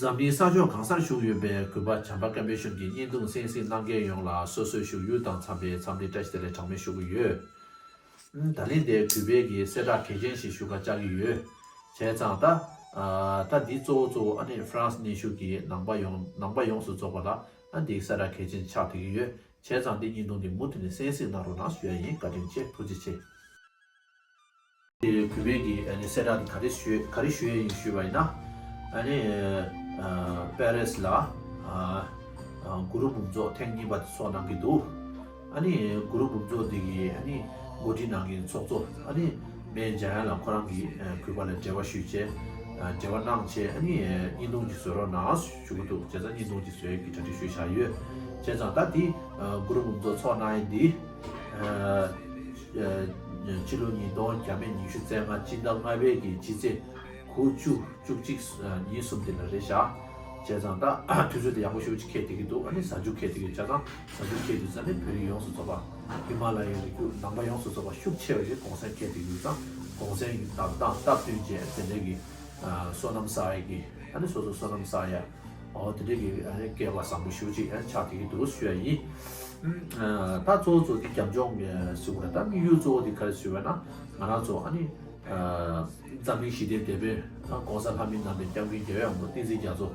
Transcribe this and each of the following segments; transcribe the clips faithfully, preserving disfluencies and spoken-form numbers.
འཛམ་གླིང་ས་ཕྱོགས་གང་སར་བཞུགས་ཡོད་པའི་གུས་པ་བྱམས་པ་སྐལ་པའི་གཞུང་གི་བརྙན་ཐུང་གསན་གཟིགས་གནང་མཁན་ཡོངས་ལ་སོ་སོའི་བཞུགས་ཡུལ་དང་འཚམས་པའི་འཚམས་འདྲི་བཀྲ་ཤིས་བདེ་ལེགས་གྲངས་མེད་ཞུ་གི་ཡོད། ད་ལན་དེ་གུས་པའི་གི་གསལ་བསྒྲགས་གལ་ཆེན་ཞིག་ཞུ་ག་བཅར་གྱི་ཡོད། བྱས་ཙང་ད་ད་འདི་གཙོ་བོ་གཙོ་བོ་ཨ་ནི་ཧྥ་རན་སི་གནས་བཞུགས་ཀྱི་ནང་པ་ཡོངས་ནང་པ་ཡོངས་སུ་རྫོགས་པ་ལ་ཨ་འདི་གསལ་བསྒྲགས་གལ་ཆེན་ཆགས་བསྡད་ཀྱི་ཡོད། བྱས་ཙང་འདི་བརྙན་ཐུང་འདི་མུ་མཐུད་ནས་གསན་གཟིགས་གནང་རོགས་གནང་ཞུ་ཡ་ཡིན། བཀའ་དྲིན་ཆེ། ཐུགས་རྗེ་ཆེ། དེ་གུས་པའི་གི་ཨ་ནི་གསལ་བསྒྲགས་དེ་ག་རེ་ཞུ་ག་རེ་ཞུ་ཡས་ཡིན་ཞུས་པ་ཡིན་ན། ཨ་ནི་ཨ་པེ་རེ་སི་ལ་ཨ་ཨ་གུ་རུ་འབུམ་ཚོགས་ཐེངས་གཉིས་པ་དེ་ཚོགས་གནང་གི་འདུག་ཨ་ནི་གུ་རུ་འབུམ་ཚོགས་དེ་གི་ཨ་ནི་འགོ་ཁྲིད་གནང་མཁན་ཚོགས་གཙོ་ཨ་ནི་སྨན་འཇམ་དབྱངས་ལགས་ཁོ་རང་གིས་ཨ་གུས་པ་ལ་འབྲེལ་བ་ཞུས་བྱས་ཨ་འབྲེལ་བ་གནང་བྱས་ཨ་ནི་ཨ་བརྙན་ཐུང་ཅིག་བཟོ་རོགས་གནང་ཞུ་གི་འདུག་བྱས་ཙང་བརྙན་ཐུང་ཅིག་བཟོ་ཡས་ཀྱི་གྲ་སྒྲིག་ཞུས་བཞག་ཡོད། བྱས་ཙང་ད་དེ་ཨ་གུ་རུ་འབུམ་ཚོགས་ཚོགས་གནང་ཡས་འདི་ཨ། ཕྱི་ལོ་ཉིས་སྟོང་བརྒྱ་མེད་ཉི་ཤུ་རྩ་ལྔ་སྤྱི་ཟླ་ལྔ་པའི་གི་སྤྱི་ཚེས་དགུ་བཅུ་བཅུ་གཅིག་ཉིན་གསུམ་དེ་ལ་རེད་བཞག་བྱས་ཙང་ད་དུས་ཚོད་དེ་ཡག་པོ་ཞེ་པོ་ཅིག་འཁེལ་བསྡད་ཀྱི་འདུག་ཨ་ནི་གཟའ་མཇུག་འཁེལ་བསྡད་ཀྱི་བྱས་ཙང་གཟའ་མཇུག་འཁེལ་དུས་ཙང་ནི་བོད་རིགས་ཡོངས་སུ་རྫོགས་པ་ཧི་མ་ལ་ཡའི་རི་རྒྱུད་ནང་པ་ཡོངས་སུ་རྫོགས་པ་ཤུགས་ཆེ་བ་ཞིག་གུང་སེང་འཁེལ་བསྡད་ཀྱི་ཡོད་ཙང་གུང་སེང་གི་བདག་དང་སྟབས་བསྟུན་བྱས་དེ་འདྲའི་གི་བསོད་ནམས་བསགས་ཡ་གི་ཨ་ནི་སོ་སོ་བསོད་ནམས་བསགས་ཡ། ཨོ་དེ་འདྲའི་གི་ཨ་ནི་སྐལ་བ་བཟང་པོ་ཞེ་པོ་ཅིག་ཨ་ནི་ཆགས་བསྡད་ཀྱི་འདུག་ཞུ་ཡ་ཡིན། ཨ་ད་གཙོ་བོ་གཙོ་དེ་རྒྱབ་ལྗོངས་ཀྱི་ཟེར་དགོས་རེད། ད་དམིགས་ཡུལ་གཙོ་བོ་དེ་ག་རེ་ཟེར་བ་ན་ང་རང་ཚོ་ཨ་ནི་ཨ་འཛམ་གླིང་ཞི་བདེའི་དེད་དཔོན་ཨ་༸གོང་ས་ལྷ་མིའི་རྣམ་པའི་སྐྱབས་མགོན་རྒྱལ་བའི་དབང་པོ་བསྟན་འཛིན་རྒྱ་མཚོ་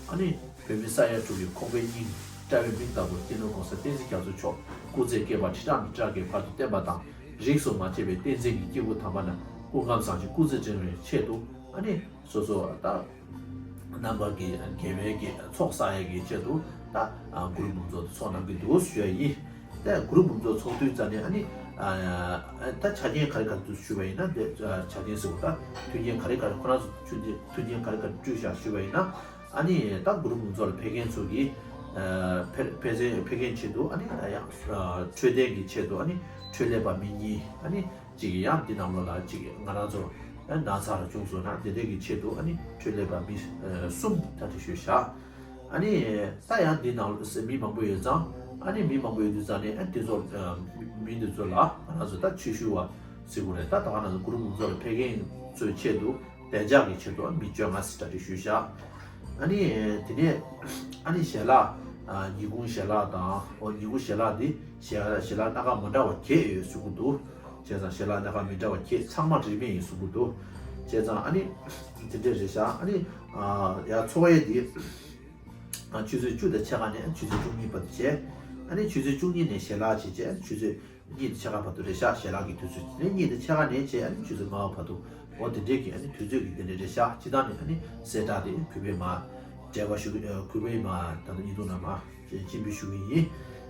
ཨ་ནི་བོད་མི་ས་ཡ་དྲུག་གི་ཁོག་པའི་སྙིང་དཔྲལ་བའི་མིག་ལྟ་བུ་སྤྱི་ནོར་༸གོང་ས་བསྟན་འཛིན་རྒྱ་མཚོ་མཆོག་སྐུ་ཚེ་བསྐལ་པ་ཁྲི་ཕྲག་མི་ཁྲག་གི་བར་དུ་བརྟན་པ་དང་རིས་སུ་མ་ཆད་པའི་བསྟན་འཛིན་གྱི་སྐྱེས་བུ་དམ་པ་རྣམས་སྐུ་ཁམས་བཟང་ཞིང་སྐུ་ཚེ་བརྟན་པའི་ཆེད་དུ་ཨ་ནི་སོ་སོ་ད། རྣམ་པ་གི་དགེ་བའི་གི་ཚོགས་བསགས་ཡས་ཀྱི་ཆེད་དུ་ད་གུ་རུ་འབུམ་ཚོགས་དེ་ཚོགས་གནང་གི་འདུག་ཞུ་ཡ་ཡིན། ད་གུ་རུ་འབུམ་ཚོགས་ཚོགས་དུས་ཙམ་ནས་ཨ་ནི་ད་ཆ་རྐྱེན་ག་རེ་ག་རེ་འདུག་ཞུ་བ་ཡིན་ན་དེ་ཆ་རྐྱེན་ཟེར་བ་ད་མཐུན་རྐྱེན་ག་རེ་ག་རེ་ཁོ་རང་ཚོ་མཐུན་རྐྱེན་མཐུན་རྐྱེན་ག་རེ་ག་རེ་སྤྲོད་བཞག་ཞུ་བ་ཡིན་ན་ཨ་ནི་ད་གུ་རུ་འབུམ་ཚོགས་ལ་ཕེབས་མཁན་ཚོ་གི་ཕེབས་ཕེབས་ཕེབས་མཁན་ཆེད་དུ་ཨ་ནི་ཡང་འཕྲོད་བསྟེན་གྱི་ཆེད་དུ་ཨ་ནི་འཕྲོད་ལས་པ་མི་གཉིས་ཨ་ནི། གཅིག་ཡང་འདི་ནང་ལོགས་ལ་གཅིག་ང་རང་ཚོ་ན་ཚ་ལ་བྱུང་སོང་ན་དེ་འདྲའི་གི་ཆེད་དུ་ཨ་ནི་འཕྲོད་ལས་པ་མི་གསུམ་གྲ་སྒྲིག་ཞུས་བཞག་ཨ་ནི་ད་ཡང་འདི་ནང་ལོགས་མི་མང་པོ་ཡོད་ཙང་ཨ་ནི་མི་མང་པོ་ཡོད་དུས་ཙང་ནས་ཨ་དེ་ཚོ་མི་འདི་ཚོ་ལ་ང་རང་ཚོ་ད་ཆོས་ཞུ་བ་ཟེར་དགོས་རེད། ད་ད་ག་ང་ཚོ་གུ་རུ་འབུམ་ཚོགས་ལ་ཕེབས་མཁན་ཚོའི་ཆེད་དུ་བདེ་འཇགས་ཀྱི་ཆེད་དུ་ཨ་མི་བཅོ་ལྔ་ཟེར་གྲ་སྒྲིག་ཞུས་བཞག་ཨ་ནི་དེ་ནས་ཨ་ནི་ཞལ་ལག་ཉིན་གུང་ཞལ་ལག་དང་ཨོ་ཉིན་གུང་ཞལ་ལག་འདི་ཞལ་ཞལ་ལག་སྣ་ཁ་མི་འདྲ་བ་བརྒྱད་ཡོད་ཟེར་གི་འདུག་བྱས་ཙང་ཞལ་ལག་སྣ་ཁ་མི་འདྲ་བ་བརྒྱད་ཚང་མ་རིན་མེད་ཡིན་གསུང་གི་འདུག་བྱས་ཙང་ཨ་ནི་དེ་འདྲས་རེད་ཤག་ཨ་ནི་ཡ་ཚོགས་ཡས་འདི་ཆུ་ཚོད་བཅུ་དང་ཕྱེད་ཀ་ནས་ཆུ་ཚོད་བཅུ་གཉིས་བར་དུ་བྱས། ཨ་ནི་ཆུ་ཚོད་བཅུ་གཉིས་ནས་ཞལ་ལག་བྱས་བྱས་ཆུ་ཚོད་གཉིས་དང་ཕྱེད་ཀ་བར་དུ་རེད་ཤག་ཞལ་ལག་གི་དུས་ཚོད་ནས་གཉིས་དང་ཕྱེད་ཀ་ནས་བྱས་ཨ་ནི་ཆུ་ཚོད་ལྔ་པ་བར་དུ་འོ་དེ་འདྲས་ཀྱི་ཨ་ནི་དུས་ཚོད་ཀྱི་དེ་འདྲས་རེད་ཤག་སྤྱི་བཏང་ནས་ཨ་ནི་གསལ་བསྒྲགས་དེ་གུས་པས་མ་འབྲེལ་བ་ཞུ་གི་གུས་པས་མ་ད་ལྟ་བརྙན་ཐུང་ནང་མ་སྤྱན་འབུལ་ཞུ་གི་ཡིན།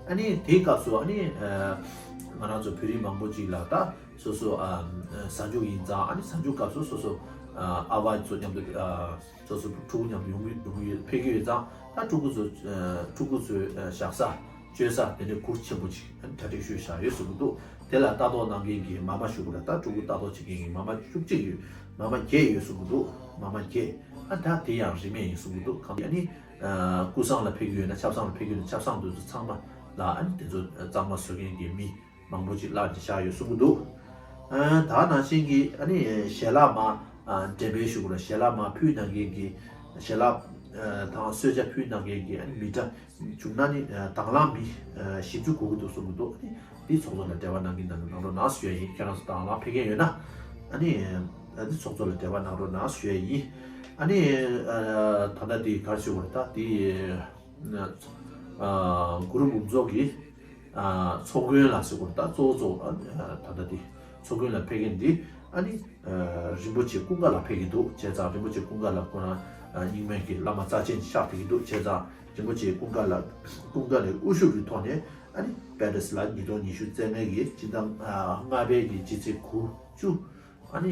ཨ་ནི་དེའི་སྐབས་སུ་ཨ་ནི་ང་རང་ཚོ་བོད་རིགས་མང་པོ་ཅིག་ལ་ད་སོ་སོ་གཟའ་མཇུག་ཡིན་ཙང་ཨ་ནི་གཟའ་མཇུག་སྐབས་སུ་སོ་སོ་ཨ་ཕ་ཚོ་མཉམ་དུ་སོ་སོ་ཕྲུ་གུ་མཉམ་དུ་ཡོང་གི་ཡོང་གི་ཡོད་ཕེབས་ཀྱི་ཡོད་ཙང་ད་ཕྲུ་གུ་ཚོ་ཕྲུ་གུ་ཚོའི་བཞག་ས་སྤྱོད་ས་དེ་འདྲའི་གུར་ཆེན་པོ་ཅིག་གྲ་སྒྲིག་ཞུས་བཞག་ཡོད་གསུང་གི་འདུག་དེ་ལ་ལྟ་རྟོག་གནང་མཁན་གྱི་མ་མ་ཞུ་དགོས་ལ་ད་ཕྲུ་གུ་ལྟ་རྟོག་བྱེད་མཁན་གྱི་མ་མ་བཅུ་གཅིག་ཡོད། མ་མ་བརྒྱད་ཡོད་གསུང་གི་འདུག་མ་མ་བརྒྱད། ཨ་ད་དེ་ཡང་རིན་མེད་ཡིན་གསུང་གི་འདུག་གང་ཨ་ནི་ཀུ་སང་ལ་ཕེབས་ཀྱི་ཡོད་ན་ཆབ་སང་ལ་ཕེབས་ཀྱི་ཡོད་ན་ཆབ་སང་དེ་ཚོ་ཚང་མ་ལ་ཨ་ནི་དེ་ཚོ་གཙང་མ་བཟོ་མཁན་གྱི་མི་མང་པོ་ཅིག་གླ་འདི་བཞག་ཡོད་གསུང་གི་འདུག་ཨ་ད་ནང་བཞིན་གྱི་ཨ་ནི་ཞལ་ལག་མ་འགྲེམས་སྤེལ་ཞུ་དགོས་ལ་ཞལ་ལག་མ་ཕུལ་གནང་མཁན་གྱི་ཞལ་ལག་དང་གསོལ་ཇ་ཕུལ་གནང་མཁན་གྱི་ཨ་ནི་མི་གྲངས་བྱུང་ན་ནི་དང་བླངས་མི་བཞི་བཅུ་འགོར་གྱི་འདུག་གསུང་གི་འདུག་ཨ་ནི་འདི་ཚོགས་གཙོ་ལ་འབྲེལ་བ་གནང་གིན་གནང་གནང་རོགས་གནང་ཞུ་ཡ་ཡིན། ཁྱེད་རང་ཚོ་དང་བླངས་ཕེབས་མཁན་ཡོད་ན་ཨ་ནི་འདི་ཚོགས་གཙོ་ལ་འབྲེལ་བ་གནང་རོགས་གནང་ཞུ་ཡ་ཡིན། ཨ་ནི་ད་ལྟ་འདི་ག་རེ་ཞུ་དགོས་རེད། ད་འདི་གུ་རུ་འབུམ་ཚོགས་ཀྱི་ཚོགས་མགོན་ལ་ཞུ་དགོས་རེད། ད་གཙོ་བོ་གཙོ་བོ་ད་ལྟ་འདི་ཚོགས་མགོན་ལ་ཕེབས་མཁན་འདི་ཨ་ནི་རིན་པོ་ཆེ་ཀུན་དགའ་ལགས་ཕེབས་ཀྱི་འདུག་བྱས་ཙང་རིན་པོ་ཆེ་ཀུན་དགའ་ལགས་ཁོ་རང་རྙིང་མའི་གི་བླ་མ་རྩ་ཆེན་ཆགས་བསྡད་ཀྱི་འདུག་བྱས་ཙང་རིན་པོ་ཆེ་ཀུན་དགའ་ལགས་ཀུན་དགའ་ལགས་དབུ་བཞུགས་ཀྱི་ཐོག་ནས་ཨ་ནི་པེ་རེ་སི་ལ་ཉིས་སྟོང་ཉི་ཤུ་རྩ་ལྔ་གི་སྤྱི་ཟླ་ལྔ་པའི་གི་སྤྱི་ཚེས་དགུ་བཅུ་ཨ་ནི་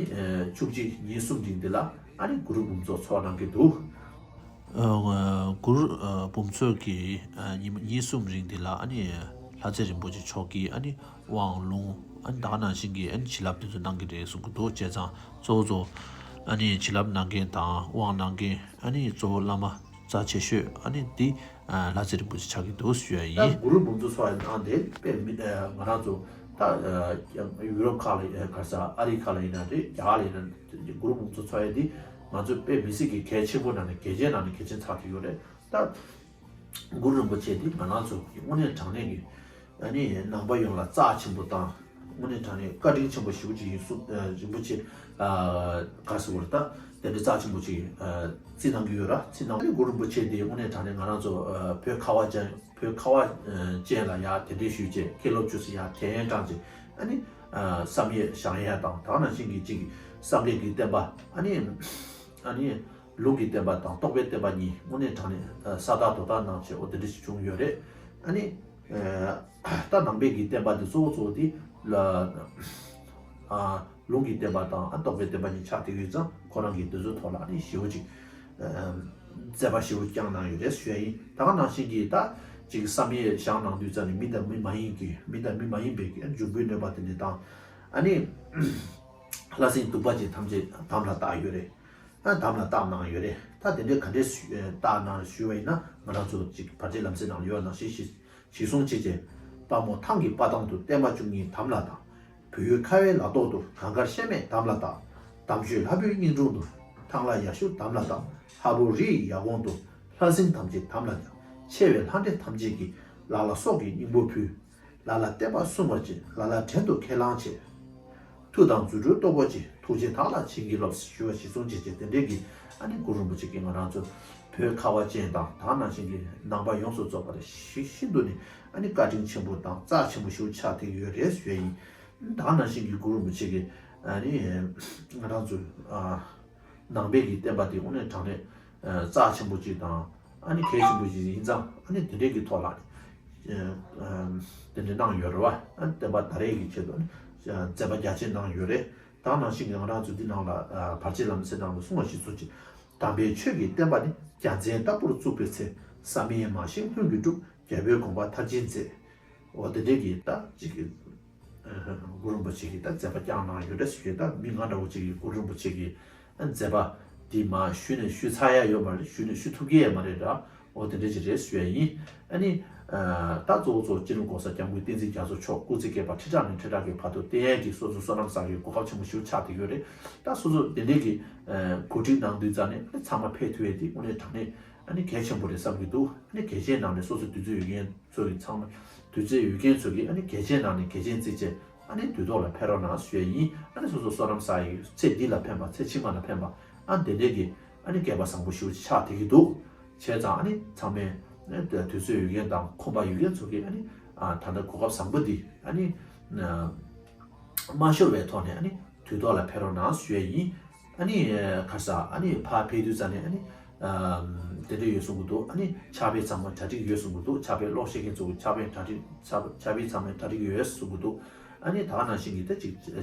བཅུ་གཅིག་ཉིན་གསུམ་རིང་འདི་ལ་ཨ་ནི་གུ་རུ་འབུམ་ཚོགས་ཚོགས་གནང་གི་འདུག་གུ་རུ་འབུམ་ཚོགས་ཀྱི་ཉིན་གསུམ་རིང་འདི་ལ་ཨ་ནི་ལྷ་རྩེ་རིན་པོ་ཆེ་མཆོག་གིས་ཨ་ནི་དབང་ལུང་ཨ་ནི་ད་ག་ནང་བཞིན་གྱི་ཨ་ནི་བྱིན་རླབས་དེ་ཚོ་གནང་གི་རེད་གསུང་གི་འདུག་བྱས་ཙང་གཙོ་བོ་གཙོ་བོ་ཨ་ནི་བྱིན་རླབས་གནང་མཁན་དང་དབང་གནང་མཁན་ཨ་ནི་གཙོ་བོ་བླ་མ་རྩ་ཆེ་ཤོས་ཨ་ནི་འདི་ལྷ་རྩེ་རིན་པོ་ཆེ་ཆགས་ཀྱི་འདུག་ཞུ་ཡ་ཡིན། ད་གུ་རུ་འབུམ་ཚོགས་ཚོགས་ཡ་ནང་དེ་དཔེ་མི་ང་རང་ཚོ་ད་ཡུ་རོབ་ཁག་ལ་ག་ས་ཨ་རི་ཁག་ལ་ཡིན་ན་རེད། རྒྱ་གར་ལ་ཡིན་ན་གུ་རུ་འབུམ་ཚོགས་ཚོགས་ཡ་འདི་ ང་ཚོ་དཔེ་མི་སྲིད་ཀྱི་གལ་ཆེན་པོ་ནང་ནས་གལ་ཆེན་ནང་ནས་གལ་ཆེན་ཆགས་ཐུབ་ཡོད་རེད། ད་གུ་རུ་རིན་པོ་ཆེ་འདི་ང་རང་ཚོ་གི་དངོས་གནས་དྲང་གནས་ཀྱི་ཨ་ནི་ནང་པ་ཡོངས་ལ་རྩ་ཆེན་པོ་དང་དངོས་གནས་དྲང་གནས་བཀའ་དྲིན་ཆེན་པོ་ཞེ་པོ་ཅིག་ཡིན་གསུངས། ཨ་རིན་པོ་ཆེ་ཨ་ག་ཟེར་བ་རེད། ད་དེ་འདྲའི་རྩ་ཆེན་པོ་ཅིག་ཨ་བརྩི་གནང་གི་ཡོད་ར། བརྩི་གནང་། ཨ་ནི་གུ་རུ་རིན་པོ་ཆེ་འདི་དངོས་གནས་དྲང་གནས་ང་རང་ཚོ་ཨ་བོད་ཁ་བ་ཅན་བོད་ཁ་བ་ཅན་ལ་ཡ་དེ་འདྲའི་ཞུས་བྱས་མཁན་སློབ་ཅོག་ཙེ་ཡ་གདན་དྲངས་བྱས། ཨ་ནི་ཨ་བསམ་ཡས་བཞེངས་ཡས་དང་ད་ག་ནང་བཞིན་གྱི་ཅིག་སངས་རྒྱས་ཀྱི་བསྟན་པ། ཨ་ནི་ཨ་ནི་ལུང་གི་བསྟན་པ་དང་རྟོགས་པའི་བསྟན་པ་གཉིས་དངོས་གནས་དྲང་གནས་ཨ་ས་དག་རྡོ་དག་གནང་བྱས་འོ་དེ་འདྲ་ཞིག་བྱུང་ཡོད་རེད། ཨ་ནི་ཨ་ད་ནང་པའི་གི་བསྟན་པ་འདི་གཙོ་བོ་གཙོ་བོ་དེ་ལ་ཨ་ལུང་གི་བསྟན་པ་དང་ཨ་རྟོགས་པའི་བསྟན་པ་གཉིས་ཆགས་བསྡད་ཡོད་ཙང་ཁོ་རང་གིས་དེ་ཚོའི་ཐོག་ལ་ཨ་ནི་ཞེ་པོ་ཅིག་ཨ་མཛད་པ་ཞེ་པོ་བསྐྱངས་གནང་ཡོད་རེད་ཞུ་ཡ་ཡིན། ད་ག་ནང་བཞིན་གྱི་ད་ཅིག་བསམ་ཡས་བཞེངས་གནང་དུས་ཙམ་ནས་མི་དང་མི་མ་ཡིན་གྱི་མི་དང་མི་མ་ཡིན་པའི་གི་འབྱུང་པོའི་གནོད་པ་དེ་འདྲ་དང་། ཨ་ནི་ལྷ་སྲིན་གདུག་པ་ཅན་ཐམས་ཅད་དམ་ལ་བཏགས་ཡོད་རེད། ཨ་དམ་ལ་བཏགས་གནང་ཡོད་རེད། ད་དེ་འདྲའི་ག་འདྲས་བཏགས་གནང་ཞུས་པ་ཡིན་ན་ང་རང་ཚོ་ཅིག་བར་ཆད་ལམ་སེལ་ནང་ཡོད་ནང་བཞིན་ཞིག་གཞི་བཟུང་བྱས་རྗེས། དཔལ་མོ་ཐང་གི་དཔའ་ཐང་དུ་བརྟན་མ་བཅུ་གཉིས་དམ་ལ་བཏགས། བོད་ཡུལ་ཁ་བའི་ལ་ཐོག་ཏུ་གངས་དཀར་གཤེད་མས་དམ་ལ་བཏགས། དམ་ཆོས་ལྷ་བུའི་སྙིང་དྲུང་དུ། ཐང་ལྷ་ཡ་ཤུ་དམ་ལ་བཏགས། ལྷ་བུ་རི་ཡི་ཡ་གོང་དུ། ལྷ་སྲིན་ཐམས་ཅད་དམ་ལ་བཏགས། ཆེ་བའི་ལྷ་འདྲེ་ཐམས་ཅད་ཀྱིས། ལ་ལ་སྲོག་གི་སྙིང་པོ་ཕུལ། ལ་ལ་བསྟན་པ་སྲུང་བར་བྱེད། ལ་ལ་བྲན་དུ་ཁས་བླངས་བྱེད། མཐུ་དང་རྫུ་འཕྲུལ་སྟོབས་པོ་ཆེ། ཐུགས་རྗེ་བདག་ལ་བྱིན་གྱིས་རློབས། ཞུ་བ་གཞི་བཟུང་བྱས་བྱས་དེ་འདྲའི་གི་ཨ་ནི་གུ་རུ་རིན་པོ་ཆེ་གིས་ང་རང་ཚོ་བོད་ཁ་བ་ཅན་དང་ད་ནང་བཞིན་གྱི་ནང་པ་ཡོངས་སུ་རྫོགས་པ་ལ་ཤི་ཤིན་ཏུ་ནས་ཨ་ནི་བཀའ་དྲིན་ཆེན་པོ་དང་རྩ་ཆེན་པོ་ཞིག་ཆགས་བསྡད་ཀྱི་ཡོད་རེད་ཞུ་ཡ་ཡིན། ད་ནང་བཞིན་གྱི་གུ་རུ་རིན་པོ་ཆེ་གིས་ཨ་ནི་ང་རང་ཚོ་ཨ། ནང་པའི་གི་བསྟན་པ་དེ་དངོས་གནས་དྲང་གནས་ཨ་རྩ་ཆེན་པོ་ཅིག་དང་ཨ་ནི་གལ་ཆེན་པོ་ཅིག་ཡིན་ཙང་ཨ་ནི་དེ་འདྲའི་གི་ཐོག་ལ་ཨ་དེ་འདྲ་གནང་ཡོད་རེད་བ། ཨ་ནི་བསྟན་པ་དར་ཡས་ཀྱི་ཆེད་དུ་ཨ་ནི་མཛད་པ་རྒྱ་ཆེན་གནང་ཡོད་རེད། ད་ནང་བཞིན་གྱི་ང་རང་ཚོ་འདི་ནང་ལ་ཨ་བར་ཆད་ལམ་སེལ་ནང་ལ་གསུངས་པ་གཞི་བཟུང་ཅིག་དམ་པའི་ཆོས་ཀྱི་བསྟན་པ་ནི། རྒྱལ་མཚན་ལྟ་བུར་བཙུགས་པའི་ཚེ། བསམ་ཡས་མ་བཞེངས་ལྷུན་གྱིས་གྲུབ། རྒྱལ་པོའི་དགོངས་པ་མཐར་ཕྱིན་མཛད། འོ་དེ་འདྲའི་གི་ད་ཅིག་གི་གུ་རུ་རིན་པོ་ཆེ་གིས་ད་མཛད་པ་བསྐྱངས་གནང་ཡོད་རེད་ཞུ་གི། ད་མི་ང་འདྲ་བོ་ཅིག་གིས་གུ་རུ་རིན་པོ་ཆེ་གི་མཛད་པ་འདི་མ་ཞུས་ནས་ཞུས་ཚར་ཡ་ཡོད་མ་རེད། ཞུས་ནས་ཞུ་ཐུབ་ཀྱི་ཡོད་མ་རེད་ད། འོ་དེ་འདྲ་ཅིག་རེད་ཞུ་ཡ་ཡིན། ཨ་ནི་ད་གཙོ་བོ་གཙོ་བོ་སྤྱི་ནོར་༸གོང་ས་༸སྐྱབས་མགོན་བསྟན་འཛིན་རྒྱ་མཚོ་མཆོག་སྐུ་ཚེ་བསྐལ་པ་ཁྲི་ཕྲག་ནས་ཁྲི་ཕྲག་གི་བར་དུ་བརྟན་ཡས་ཀྱི་སོ་སོ་བསོད་ནམས་བསགས་ཀྱི་གོ་སྐབས་ཆེན་པོ་ཞིག་ཆགས་བསྡད་ཡོད་རེད། ད་སོ་སོ་དེ་འདྲའི་གི་གོ་སྒྲིག་གནང་དུས་ཙམ་ནས་ཚང་མ་ཕེབས་ཐུབ་ཡས་དེ་དངོས་གནས་དྲང་གནས་ཨ་ནི་གལ་ཆེན་པོ་རེད་བསམ་གྱི་འདུག་ཨ་ནི་གལ་ཆེན་ནང་ནས་སོ་སོ་དུས་ཚོད་ཡོད་མཁན་ཚོ་གི་ཚང་མ་དུས་ཚོད་ཡོད་མཁན་ཚོ་གིས་ཨ་ནི་གལ་ཆེན་ནང་ནས་གལ་ཆེན་བརྩིས་བྱས་ཨ་ནི་དུས་ཐོག་ལ་ཕེབས་རོགས་གནང་ཞུ་ཡས་ཡིན། ཨ་ནི་སོ་སོ་བསོད་ནམས་བསགས་ཡི་ཚེ་འདི་ལ་ཕན་པ་ཚེ་ཕྱི་མ་ལ་ཕན་པ་ཨ་དེ་འདྲས་ཀྱི་ཨ་ནི་སྐལ་པ་བཟང་པོ་ཞེ་པོ་ཅིག་ཆགས་བསྡད་ཀྱི་འདུག་བྱས་ཙང་ཨ་ནི་ཚང་མས་ཨ་ནི་དུས་ཚོད་ཡོད་མཁན་དང་ཁོམ་པ་ཡོད་མཁན་ཚོ་གིས་ཨ་ནི་ཨ་ད་ལྟ་གོ་སྐབས་བཟང་པོ་འདི་ཨ་ནི་ཨ་མ་ཤོར་བའི་ཐོག་ནས་ཨ་ནི་དུས་ཐོག་ལ་ཕེབས་རོགས་གནང་ཞུ་ཡས་ཡིན། ཨ་ནི་ཁ་ས་ཨ་ནི་ཕར་ཕེབས་དུས་ཙམ་ནས་ཨ་ནི་ཨམ་དེ་འདྲ་ཡོད་གསུང་གི་འདུག་ཨ་ནི་ཕྱག་དཔེ་ཚང་མ་གྲ་སྒྲིག་ཡོད་གསུང་གི་འདུག་ཕྱག་དཔེ་ཀློག་ཤེས་མཁན་ཚོ་གི་ཕྱག་དཔེ་གྲ་སྒྲིག་ཕྱག་ཕྱག་དཔེ་ཚང་མ་གྲ་སྒྲིག་ཡོད་གསུང་གི་འདུག་ཨ་ནི་ད་ག་ནང་བཞིན་གྱི་ད་ཅིག་ཕྱག་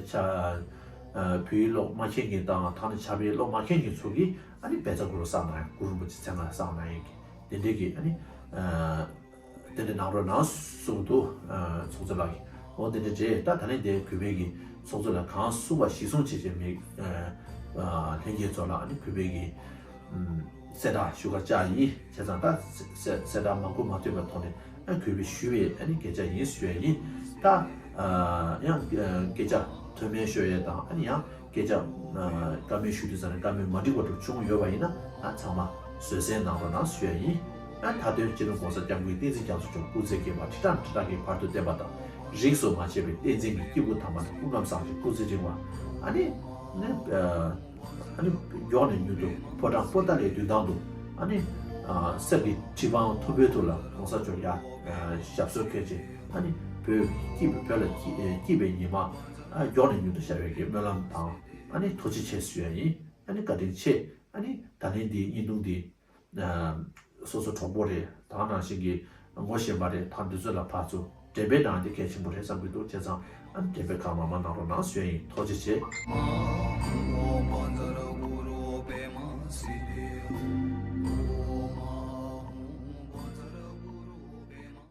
ཨ་བོད་ཡིག་ཀློག་མ་མཁྱེན་མཁན་དང་ད་ནི་ཕྱག་དཔེ་ཀློག་མ་མཁྱེན་མཁན་ཚོ་གིས་ཨ་ནི་བཛྲ་གུ་རུ་བསགས་གནང་ཡ། གུ་རུ་རིན་པོ་ཆེ་མཚན་སྔགས་བསགས་གནང་ཡ་གི་དེ་འདྲའི་གི་ཨ་ནི་ཨ། དེ་འདྲ་གནང་རོགས་གནང་གསུངས་འདུག་ཨ་ཚོགས་གཙོ་ལགས་ཀྱིས། འོ་དེ་འདྲ་རེད། ད་ད་ལན་དེ་གུས་པས་ཀྱི་ཚོགས་གཙོ་ལགས་གང་གསུངས་པ་གཞི་བཟུང་བྱས་བྱས་མི་ཨ་ལྷན་རྒྱས་ཚོ་ལ་ཨ་ནི་གུས་པས་ཀྱི་ཨམ་གསལ་བསྒྲགས་ཞུ་གར་བཅར་ཡིན། བྱས་ཙང་ད་གསལ་གསལ་བསྒྲགས་མ་གོ་མ་ཐོས་པའི་ཐོག་ནས་ཨ་གུས་པས་ཞུས་པའི་ཨ་ནི་སྐད་ཆ་ཡིན་ཞུ་ཡ་ཡིན། ད་ཨ་ཡང་སྐད་ཆ་མཐོ་དམན་ཤོད་ཡས་དང་ཨ་ནི་ཡང་སྐད་ཆ་ཨ་བཀའ་མོལ་ཞུ་དུས་ཙམ་ནས་བཀའ་མོལ་མ་འགྲིག་པ་འདྲ་བྱུང་ཡོད་པ་ཡིན་ན་ཨ་ཚང་མ་བཟོད་བསྲན་གནང་རོགས་གནང་ཞུ་ཡ་ཡིན། ཨ་མཐའ་དོན་སྤྱི་ནོར་༸གོང་ས་༸སྐྱབས་མགོན་བསྟན་འཛིན་རྒྱ་མཚོ་མཆོག་སྐུ་ཚེ་བསྐལ་པ་ཁྲི་ཕྲག་ཁྲི་ཕྲག་གི་བར་དུ་བརྟན་པ་དང་། རིས་སུ་མ་ཆད་པའི་བསྟན་འཛིན་གྱི་སྐྱེས་བུ་དམ་པ་དང་སྐུ་ཁམས་བཟང་ཞིང་སྐུ་ཚེ་རིང་བ། ཨ་ནི་ནི་ཨ་ནི་མགྱོགས་ནས་མྱུར་དུ་ཕོ་བྲང་པོ་ཏཱ་ལའི་མདུན་ཐང་དུ་ཨ་ནི་ཨ་གསེར་གྱི་ཁྲི་འཕང་མཐོན་པོའི་ཐོག་ལ་༸གོང་ས་མཆོག་ཡར་ཨ་ཞབས་སོར་འཁོད་ཅིང་ཨ་ནི་བོད་སྐྱིད་བོད་ལ་སྐྱིད་སྐྱིད་པའི་ཉི་མ་ཨ་མགྱོགས་ནས་མྱུར་དུ་ཤར་བའི་གི་སྨོན་ལམ་དང་ཨ་ནི་ཐུགས་རྗེ་ཆེ་ཞུ་ཡ་ཡིན། ཨ་ནི་བཀའ་དྲིན་ཆེ། ཨ་ནི་ད་ལན་འདི་བརྙན་ཐུང་འདི་ཨ་སོ་སོ་གྲོགས་པོ་རེད། ད་ག་ནང་བཞིན་གྱི་ངོ་ཤེས་པ་རེད། ད་འདི་ཚོ་ལ་ཕར་ཚུར་འགྲེམས་སྤེལ་གནང་དེ་གལ་ཆེན་པོ་རེད་བསམ་གྱི་འདུག་བྱས་ཙང་ཨ་ནི་འགྲེམས་སྤེལ་གང་མང་མང་གནང་རོགས་གནང་ཞུ་ཡ་ཡིན། ཐུགས་རྗེ་ཆེ།